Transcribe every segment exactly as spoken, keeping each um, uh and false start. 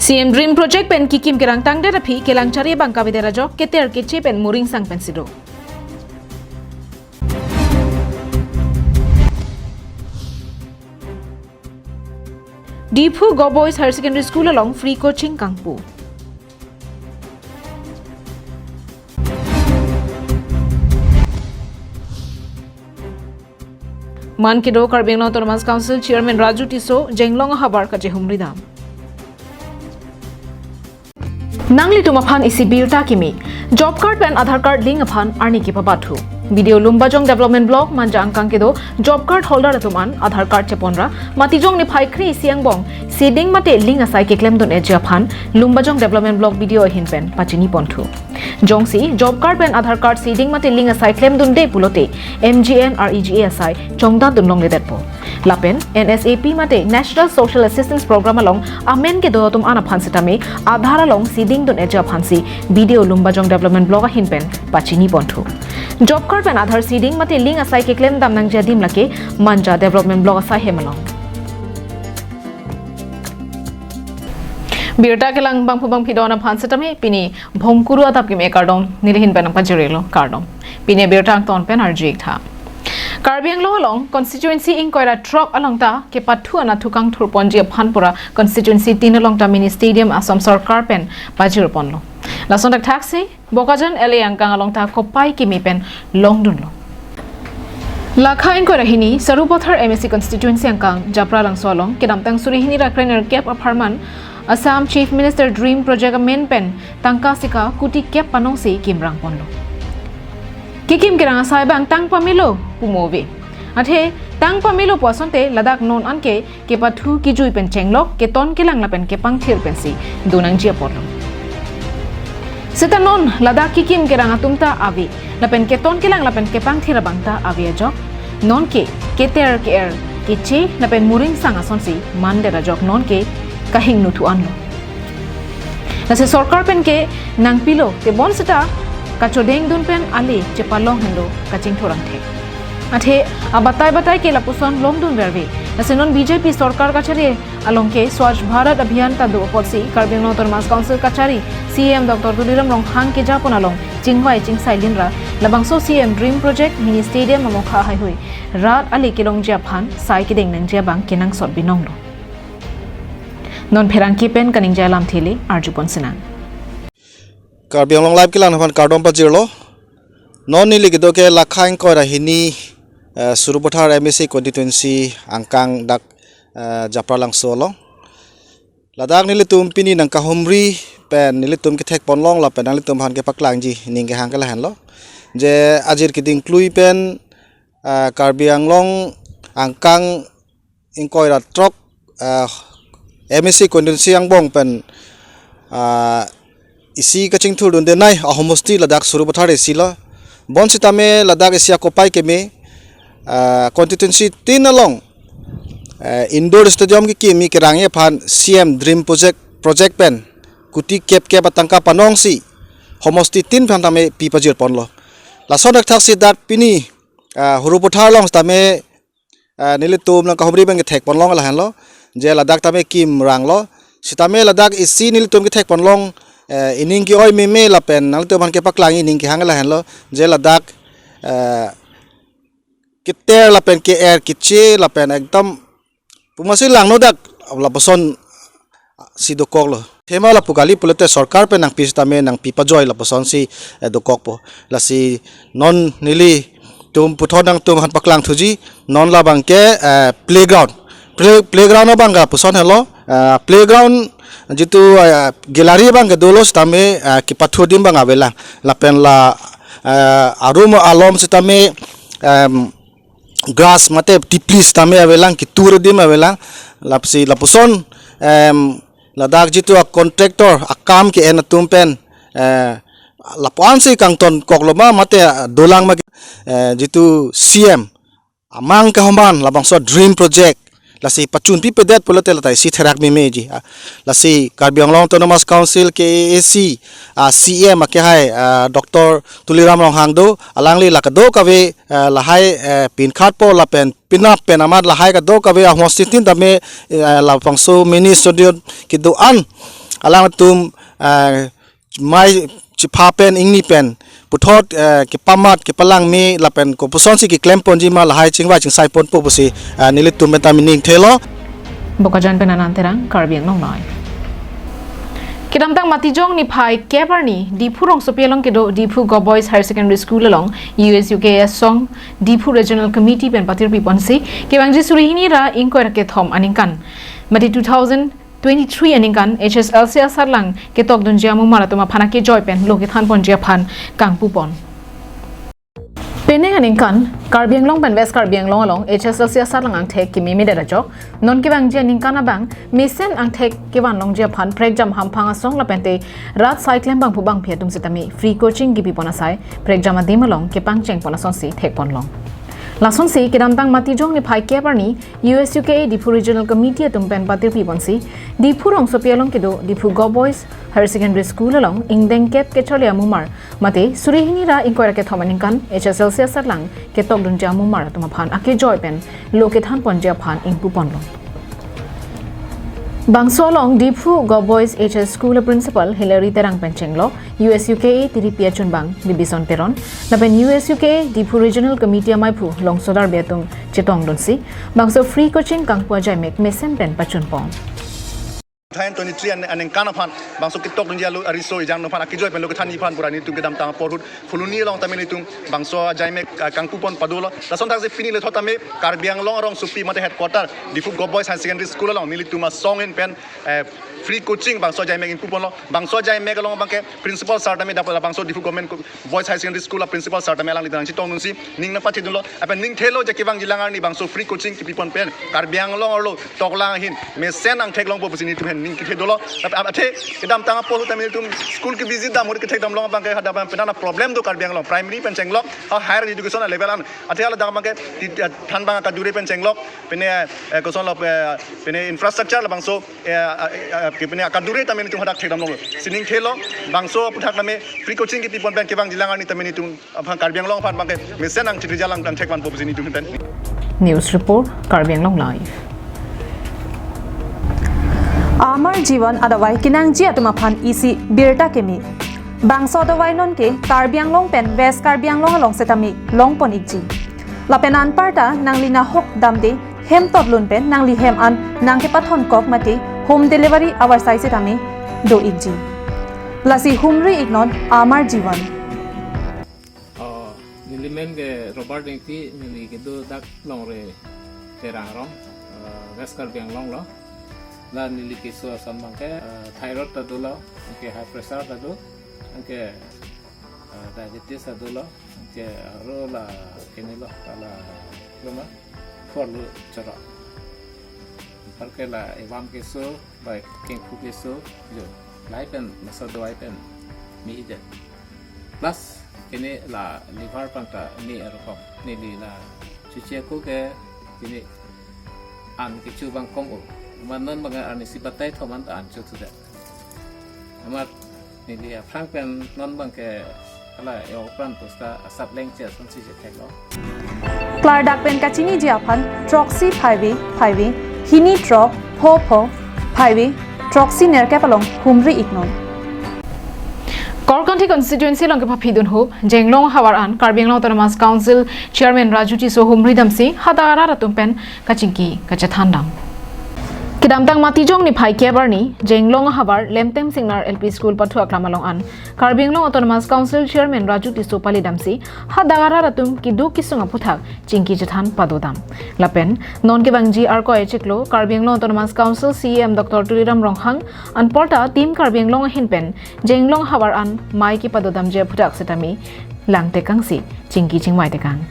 C M Dream Project pen kikim kerang tangdet aphi kelang chari abang kavedet ajok keter keche pen muringsang pensi do. Diphu Govt Boys Higher Secondary School along free coaching kangpu. Man kedo Karbi Anglong Autonomous Council Chairman Raju Tisso, Jenglong ahavar kachehumri dam. Nanglitum aphan isi birta kimi. Job card pen Aadhaar card link aphan arni kepabathu. B D O Lumbajong Development Block Manja angkang kedo job card holder atum an Aadhaar card cheponra Matijong niphai kre-isi angbong seeding mate link asai keklemdun-eji aphan Lumbajong Development Block B D O ahin pen pachini ponthu. Jongsi job card pen Aadhaar card seeding mate link asai klemdunde pulote M G N R E G A asai chongdandun longledetpo. Lapen N S A P mate National Social Assistance Program along amen kedo atum an aphan sitame Aadhaar along seeding dun-eji aphansi B D O Lumbajong Development Block ahin pen pachini ponthu. Job card pen Aadhaar seeding mate link asai keklem dam nangji adim lake Manja Development Block asai hem along. Birta kelang bangphu bangphi do-an aphan sitame pini Bhongkuru adap kimi kardom nelihin pen nangpajirilo, kardom. Pini birta angton pen arju-ik tha. Karbi Anglong along constituency ingkoi ra throk along ta kepathu anatthu kangthur ponji aphan pura constituency tin along ta mini stadium Assam Sorkar pen pajir ponlo. Lason thakthaksi Bokajan L A angkang along ta kopai kimi pen longdunlo. Lakha ingkoi ra hini Sarupathar M A C constituency angkang Japralangso along kedamtang suri hini ra krenerkep apharman Assam Chief Minister Dream Project amen pen tangka sika kuti kep panongsi kimrang ponlo. Kikim kerang asai bang tang pamelo pu mo ave. Athe tang pamelo pu asonte ladak non anke kepathu kijui pen chenglok, keton kelang lapen kepangthir pensi do nangji apotlo. Seta non ladak kikim kerang atum ta ave, lapen keton kelang lapen kepangthir abang ta ave ajok. Nonke keter ke-er keche lapen muringsang asonsi mandet ajok nonke kahingno thu anlo. Lasi sorkar pen ke nangpilo, tebon seta kachodeng dun pen ale chepalong henlo kachingthur angthek. Athe abatai batai ke lapuson longdun verve. Lasi non B J P sorkar kachari along ke Swachh Bharat Abhiyan ta do apotsi Karbi Anglong Autonomous Council kachari C E M Doctor Tuliram Ronghang kejapon along chingvai chingsai linra labangso C M Dream Project mini stadium amokha haihui rat ale kelongji aphan sai kedeng nangji abang kenangsot binonglo. Non pherangke pen kaningje alamthe le arjupon sinang. Karbi Anglong Live kelang aphan kardom pajirlo. Non neli kedo ke Lakha ingkoi ra hini, eh, Sarupathar M A C constituency angkang dak, eh, Japralangso along. Ladak nelitum pini nangkahumri pen nelitum kethek ponlong lapen nanglitum aphan kepaklangji ning kehang ke lahenlo. Je ajir keding klui pen, eh, Karbi Anglong angkang ingkoi ra throk, ah, M A C constituency angbong pen, ah, isi kachingthur dunde nai ahomosti ladak Sarupathar A C lo. Bonsitame ladak isi akopai keme, ah, constituency tin along, eh, indoor stadium kikimi kerangji aphan C M Dream Project, project pen kuti kep kep atangka panongsi homosti tin aphan tame pi pajir ponlo. Lason thakthaksi dak pini, ah, Sarupathar along tame eh, nelitum nangkahumri pen kethek ponlong lahenlo. Je ladak tame kimranglo. Sitame ladak isi nelitum kethek ponlong, eh, ining ke-oi meme lapen nanglitum aphan kepaklang ining kehang lahenlo. Je ladak, eh, keter lapen ke-er keche lapen ekdom pumasi langno dak lapuson si dokoklo. Thema lapu kali pulote sorkar pen nangpi sitame nangpi pajoi lapusonsi, eh, dokokpo. Lasi non nelitum puthot nangtum aphan paklangthuji, non labang ke, eh, playground. Play-, playground abang ke lapuson helo, eh, playground jitu, eh, gallery abang ke dolo sitame, eh, kepathu adim abang avelang. Lapen la, eh, arum alom sitame, em, grass mate tipli sitame avelang, ketur adim avelang. Lapsi lapuson, em, ladak jitu a-contractor akam ke-en atum pen, eh, lapu-ansi kangtonkoklo ma mate dolang ma, eh, jitu C M amang kahoman labangso Dream Project lasi pachunpipedet pulote lata isi therak memeji. Ah, lasi Karbi Anglong Autonomous Council, K A A C, ah, C M akehai, ah, Doctor Tuliram Ronghang do, alangli la kadokave, eh, lahai, eh, pinkhatpo lapen penap pen amat lahai kadokave ahomosti tin tame, eh, labangso mini stadium kedo-an alangtum, eh, mei chepha pen ingni pen puthot, eh, kepamat kepalangme lapen kopuson si keklem ponji ma lahai chingvai chingsai ponpo pusi, eh, nelitum pen ta mining thelo. Bokajan pen Anand Terang, Karbi Anglong Live. Kedamtang Matijong niphai kep arni Diphu rongsopi along kedo Diphu Govt Boys Higher Secondary School along U S U K A asong Diphu Regional Committee pen patirpi ponsi kevangji suri hini ra ingkoi ra kethom aningkan, mate two thousand twenty-three aningkan H S L C asatlang ketokdunji amumar atum aphan akejoi pen lo kethan ponji aphan kangpu pon. Penang aningkan Karbi Anglong pen West Karbi Anglong along H S L C asatlang angthek kememedet ajok, non kevangji aningkan abang mesen angthek kevan longji aphan prekjam hamphang asong lapente rat sai klembangphu bangphi atum setame free coaching kepi pon asai prekjam adim along kepangcheng pon asonsi thek pon long. Lasonsi kedamtang Matijong niphai kep arni U S U K A Diphu Regional Committee atum pen patirpi ponsi Diphu rongsopi along kedo Diphu Govt Boys Higher Secondary School along ingdeng kep kacharli amumar, mate suri hini ra ingkoi ra kethom aningkan H S L C asatlang ketokdunji amumar atum aphan akejoi pen lo kethan ponji aphan ingpu pon long. Bangso along Diphu Govt Boys H S School a Principal Hilary Terang pen chenglok, U S U K A tiripi achunbang Bibison Teron, lapen U S U K A Diphu Regional Committee amaiphu Longsodar Beatum chetongdunsi bangso free coaching kangpu ajaimek mesen pen pachun pon. Thain twenty-three an-, aningkan aphan bangso ketokdunji alo ariso ejang aphan akejoi pen lo kethanji aphan pura nelitum kedamtang porhut Phuloni along tame nelitum bangso ajaimek, ah, kangpu pon padolo. Lason thakse pini lethot tame Karbi Anglong arongsopi mate headquarter Diphu Govt Boys Higher Secondary School along nelitum asong in pen, eh, free coaching bangso ajaimek ingpu ponlo. Bangso ajaimek along abangke principal sir tame dap la bangso Diphu Government Co-, Boys Higher Secondary School a principal sir tame alangli nangchetongdunsi ning nangpathedunlo. Lapen ning thelo je kevangjilang arni bangso free coaching kepi pon pen Karbi Anglong arlo toklang ahin mesen angthek longpo pusi nelitum pen ning kethedolo. Lapen athe kedamtang apor tame nelitum school kevisit dam hur kethek dam long abangke hadak abang penang problem do Karbi Anglong primary pen chenglok ha higher education level an. Athe hala dak abangke ti-, thanbang akadure pen chenglok pene, eh, kosonlo, eh, pene infrastructure labangso, eh, eh, eh, ke pene akadure tame nelitum hadak thekdam long. Si ning thelo bangso aphuthak tame free coaching kepi pon pen kevangjilang arni tame nelitum aphan Karbi Anglong aphan abangke mesen angthek rijal angthek vanpo pusi nelitum pen. News report, Karbi Anglong Live. Amar Jivan adavai kenangji atum aphan isi birta keme. Bangso adavai nonke Karbi Anglong pen West Karbi Anglong along setame long pon ikji. Lapen anparta nangli nahok damde hem totlun pen nangli hem an nangkepathon kok mate home delivery avarsai setame do ikji. Lasi humri iknon Amar Jivan. Oh, neli men ke Robert Engti, neli kedo dak Longri Terang arong, eh, West Karbi Anglong lo. La neli keso ason abangke, eh, thyroid ta dolo, anke high pressure ta do, anke, eh, diabetes ta dolo, anke aro la kene lo, la loma, porlu choro. Anparke la evam keso, bai kengphu keso, jo, lahai pen, laso adavai pen, mi ije. Plus, kene la liver panta ni arokom, neli la chuche ko ke, kene an kecho abang kom o. Amat non abang arnisi batai thom an ta an chothudet. Amat neli aphrang pen non abangke hala yo pran pusta asap lengche asonsi chetheklong. Klardak pen kachiniji aphan throksi phaive phaive hini throk pho pho phaive throksi nerkep along humri iknon. Korkanthi constituency along kepaphidun hup Jenglong ahavar an Karbi Anglong Autonomous Council Chairman Raju Tisso humri damsi hadak arat atum pen kachingki kachethan dam. Kedamtang Matijong niphai kep arni Jenglong ahavar Lemtem Singnar L P School pathu aklam along an Karbi Anglong Autonomous Council Chairman Raju Tisso pali damsi hadak arat atum keduk kesung aphuthak chingki chethan pado dam. Lapen non kevangji Arkoi achiklo Karbi Anglong Autonomous Council C E M Doctor Tuliram Ronghang anparta Team Karbi Anglong ahin pen Jenglong ahavar an mei kepado damji aphuthak setame langtekangsi chingki chingvai tekang.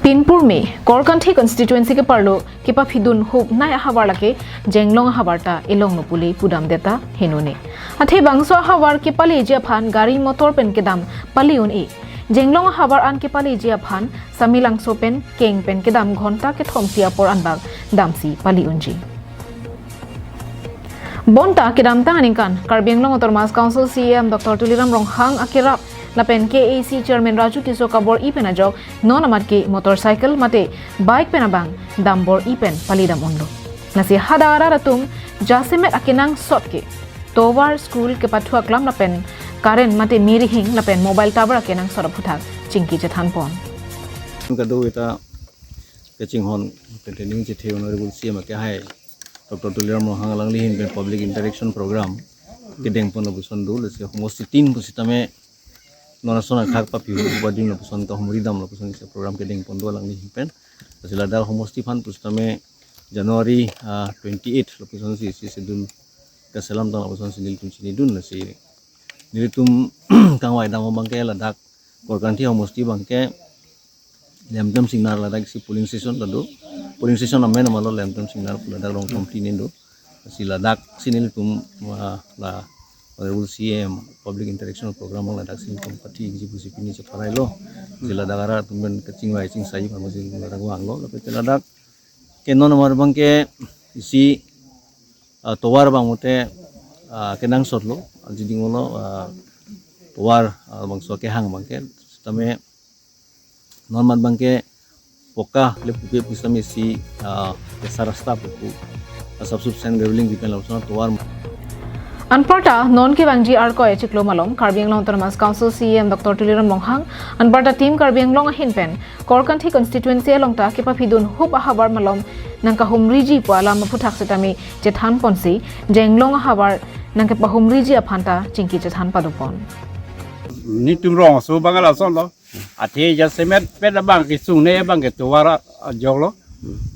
Pinpur me Korkanthi constituency ke-arlo kepaphidun hup nei ahavar lake Jenglong ahavar ta elong lo pule pudamdet ta henone. Athe bangso ahavar kepaleji aphan gari motor pen kedam pale un-e. Jenglong ahavar an kepaleji aphan Samelangso pen keng pen kedam ghonta kethom si apor anbak damsi pale unji. Bonta kedamtang aningkan Karbi Anglong Autonomous Council C E M Doctor Tuliram Ronghang akerap lapen K A C Chairman Raju Tisso kabor-i pen ajok non amat ke motorcycle mate bike pen abang dambor-i pen pale dam unlo. Lasi hadak arat atum jasemet akenangsot ke tovar, school kepathu aklam lapen current mate me rihing lapen mobile tower akenangsot aphuthak chingki chethan pon. Kado ita kachinghon, pen training chethe Honorable C M akehai Doctor Tuliram Ronghang alangli ahin pen public interaction program kedeng pon lapuson do, lasi homosti tin pusitame non ason akhak papi hu upadin lapuson kahumri dam lapuson isi program kedeng pon do alangli ahin pen. Lasi ladak homosti aphan pusitame January, ah, twenty-eight lapuson si, si schedule kaselam tang lapuson si nelitum chinidun, lasi nelitum kangvai dam abangke ladak Korkanthi homosti abangke Lemtem Singnar ladak si polling station ta do. Polling station amen amalo Lemtem Singnar pu ladak Rongtomti nen do. Si ladak si nelitum, ah, la Honorable C M public interaction program ladak si nelitum pathiji pusi pini cheparai lo. Si ladak arat atum pen kachingvai chingsai pharmacy ladak vanglo. Lapen ladak ke non amar abangke isi, ah, tovar abang mate, ah, kenangsot lo, ah, jiding lo, ah, tovar, ah, bangso kehang abangke, tame non amat abangke poka le pupe pusitame isi, ah, kesa rasta pupu, ah, subsub sen graveling kipen lapuson tovar. Anparta non kevangji Arkoi achiklo malom Karbi Anglong Autonomous Council C E M Doctor Tuliram Ronghang anparta Team Karbi Anglong ahin pen Korkanthi constituency along ta kepaphidun hup ahavar malom nangkahumriji pu alam aphuthak setame chethan ponsi Jenglong ahavar nangkepahumriji aphan ta chingki chethan padopon. Netum rongso abang lason lo. Athe jasemet pet abang kesung ne abang ke tovar ajok lo.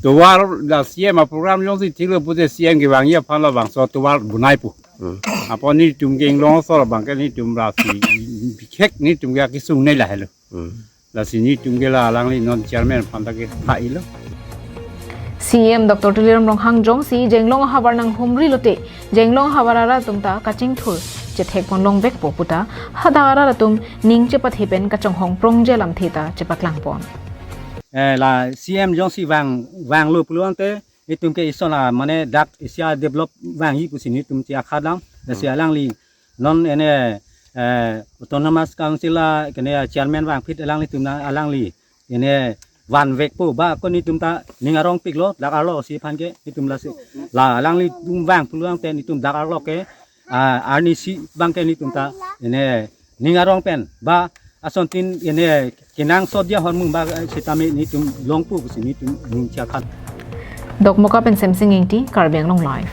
Tovar la C M aprogram jongsi thiklo pute C M kevangji aphan labangso tovar bonai pu. Hmm. Apot netum ke Inglong asor abangke netum lasi bikhek netum ke kesung ne lahelo. Hmm. Lasi netum ke la alangli non chairman aphan ta kethailo. C E M Doctor Tuliram Ronghang jongsi Jenglong ahavar nanghumri lote Jenglong ahavar arat atum ta kachingthur chethek pon longvekpo puta hadak arat atum ning chepathe pen kachonghong prongji alamthe ta chepaklang pon. Eh, la C M jongsi vang, vanglo pulo ante, netum ke ison la mane dak isi adevelop vangji pusi netum che akha dam. Lasi alangli non ene, eh, Autonomous Council a kene chairman vangphit alanglitum na alangli ene vanvekpo ba ko netum ta ning arongpiklo dak arlo si aphan ke netum lasi la alanglitum vang pulo ante netum dak arlo ke, ah, arnisi abangke netum ta ene ning arong pen ba asontin ene kenangsot dia hormung ba, eh, setame netum longpo pusi netum ning chakhan. Dokmoka pen Semsing Ingti, Karbi Anglong Live.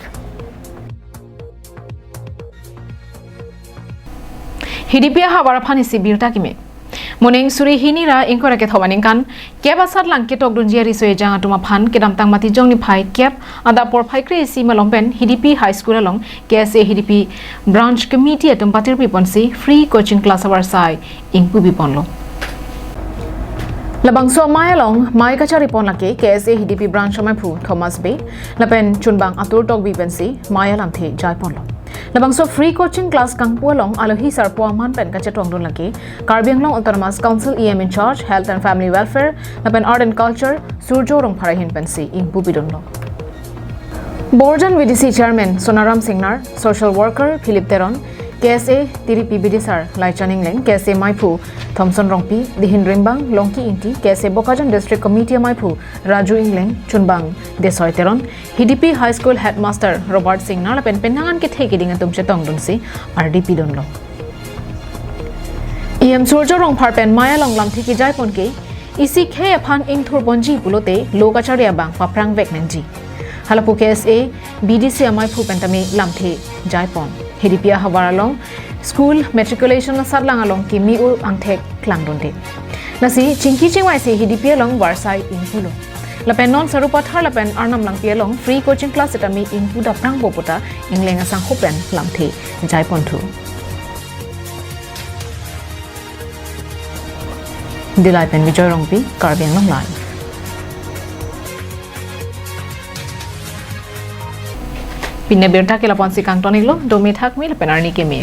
Hidipi ahavar aphan isi birta keme. Moning suri hini ra ingkoi ra kethom aningkan kep asatlang ketokdunji ariso ejang atum aphan kedamtang Matijong niphai kep adap porphai kre-isi malom pen Hidipi High School along K S A Hidipi Branch Committee atum patirpi ponsi free coaching class avarsai ingpupi ponlo. Labangso amei along mei kachari pon lake K S A Hidipi Branch amaiphu Thomas Bey lapen chunbang Atur Tokbi pensi mei alamthe jai ponlo. Labangso free coaching class kangpu along alohi sarpo aman pen kachetongdun lake Karbi Anglong Autonomous Council E M in charge Health and Family Welfare lapen Art and Culture Surjo Rongphar ahin pensi ingpupidunlo. Borjan V D C Chairman Sonaram Singnar, Social Worker Philip Teron, K S A Tiripi Bidisar Laichan Engleng, K S A maiphu Thomson Rongpi, Dihin Rimbang, Longki Ingti, K S A Bokajan District Committee maiphu Raju Engleng, chunbang Desoi Teron, Hidipi High School Headmaster Robert Singnar lapen penang an kethe keding atum chetongdunsi ardi pidunlo. E M Surjo Rongphar pen mei along lamthe kejai pon ke, isi khei aphan ingthur ponji pulote lo kachari abang paprang vek nangji. Halapu K S A B D C amaiphu pen tame lamthe jai pon. Hidipi ahavar along school matriculation asatlang along kimi-u angthek klangdunde. Lasi chingki chingvaisi Hidipi along varsai ingpulo. Lapen non Sarupathar lapen Arnam Langpi along free coaching class setame ingpu daprangpo puta Engleng asangho pen lamthe jai ponthu. Dillai pen Bijoy Rongpi, Karbi Anglong Live. Pini abirta ke lapu-ansi kangton-iklo, dome thakme lapen arni keme.